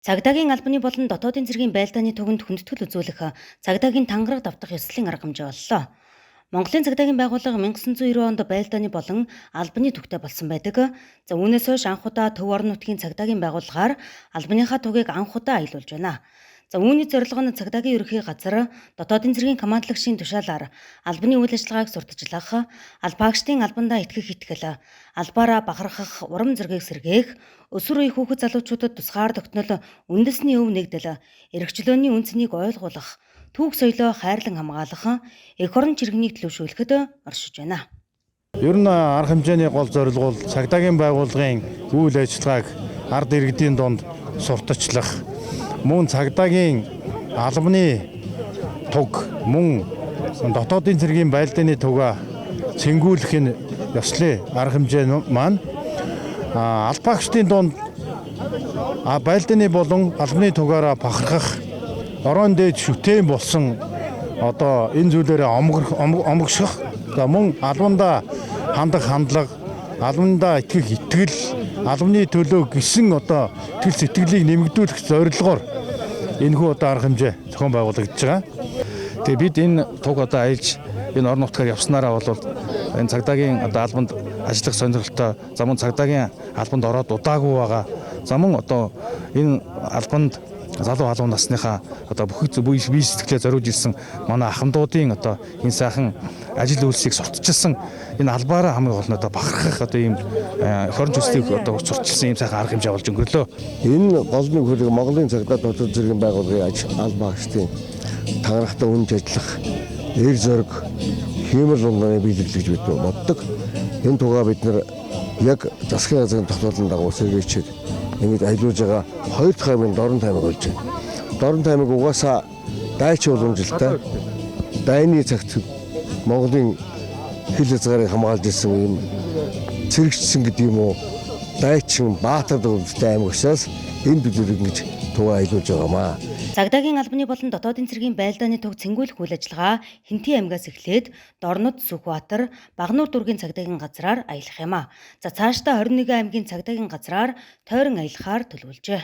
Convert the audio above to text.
Цагдаагийн албаны болон дотоодын зэргийн байлдааны туганд хүндэтгэл үзүүлэх цагдаагийн тангараг давтах ёслолын арга хэмжээ боллоо. Монголын цагдаагийн байгууллага 1990 онд байлдааны болон албаны түгтэй болсон байдаг. За, үүнээс хойш анх удаа төв орон нутгийн цагдаагийн байгууллагаар албаныхаа тугийг анх удаа аялуулж байна. За, үүний зорилго нь цагдаагийн ерөнхий газар дотоодын зэргийн командлагчийн тушаалаар албаны үйл ажиллагааг сурталчлах, албаагчдын албандаа итгэх итгэл, албаараа бахархах урам зоригийг сэргээх, өсвөр үеийн хүүхэд залуучуудад тусгаар тогтнол үндэсний өв нэгдэл, эрх чөлөөний үнэ цэнийг ойлгуулах, түүх соёлоо хайрлан хамгаалах, эх орон чиргэнийг төлөвшүүлэхэд оршиж байна. Ер нь арга хэмжээний гол зорилго бол цагдаагийн байгууллагын үйл ажиллагааг ард иргэдийн дунд сурталчлах, мөн цагдаагийн албаны туг, мөн дотоодын цэргийн байлдааны тугаа цэнгүүлэх нь ёслолын арга хэмжээ маань албаагчдын дунд байлдааны болон албаны тугаараа бахархах, орон дээд шүтээн болсон одоо энэ зүйлээрээ омгших, за мөн албандаа хандах хандлага, албандаа итгэх итгэл, албаны төлөө гэсэн одоо итгэл сэтгэлийг нэмэгдүүлэх зорилгоор энэхүү одоо арга хэмжээ зохион байгуулагдаж байгаа. Тэгээ бид энэ туг одоо аялж энэ орон нутгаар явснараа бол энэ цагдаагийн одоо албанд ажиллах сонирхолтой, за мөн цагдаагийн албанд ороод удаагүй байгаа, за мөн одоо энэ албанд залуу халуун насныхаа одоо бүх бие сэтгэлээ зориулж ирсэн манай ахмадуудын одоо энэ сайхан ажил үйлсийг сурталчилсан, энэ албаараа хамгийн гол нь одоо бахархах одоо ийм хорон төслийг одоо сурталчилсан ийм сайхан арга хэмжээ болж өнгөрлөө. Энэ гол нэг хөлөг Монголын цагдаа дотоод зэргийн байгууллагын албаагчдын тангарагтай үнж ажиллах эр зориг хиймэл ундааны биелэл гэж бид боддог. Энэ тугаа бид нар яг засгийн газрын тогтоолын дагуу сэргээчээд ингэж аялуулж байгаа хоёр дахь аймаг Дорнот аймаг болж байна. Дорнот аймаг угаасаа дайч уламжилтай дайны цагт Монголын хил хязгаарыг хамгаалж ирсэн юм цэрэгчсэн гэдэг юм уу, дайчин баатар дөрвөлтэй аймаг учраас энэ бид ингэж тугаа аялуулж байгаамаа. Цагдаагийн албаны болон дотоодын цэргийн байлдааны туг цэнгүүлэх үйл ажиллагаа Хэнтийн аймгаас эхлээд Дорнод, Сүхбаатар, Багануур дүүргийн цагдаагийн газраар аялах юм а. За, цаашдаа 21 аймгийн цагдаагийн газраар тойрон аялахаар төлөвлөжээ.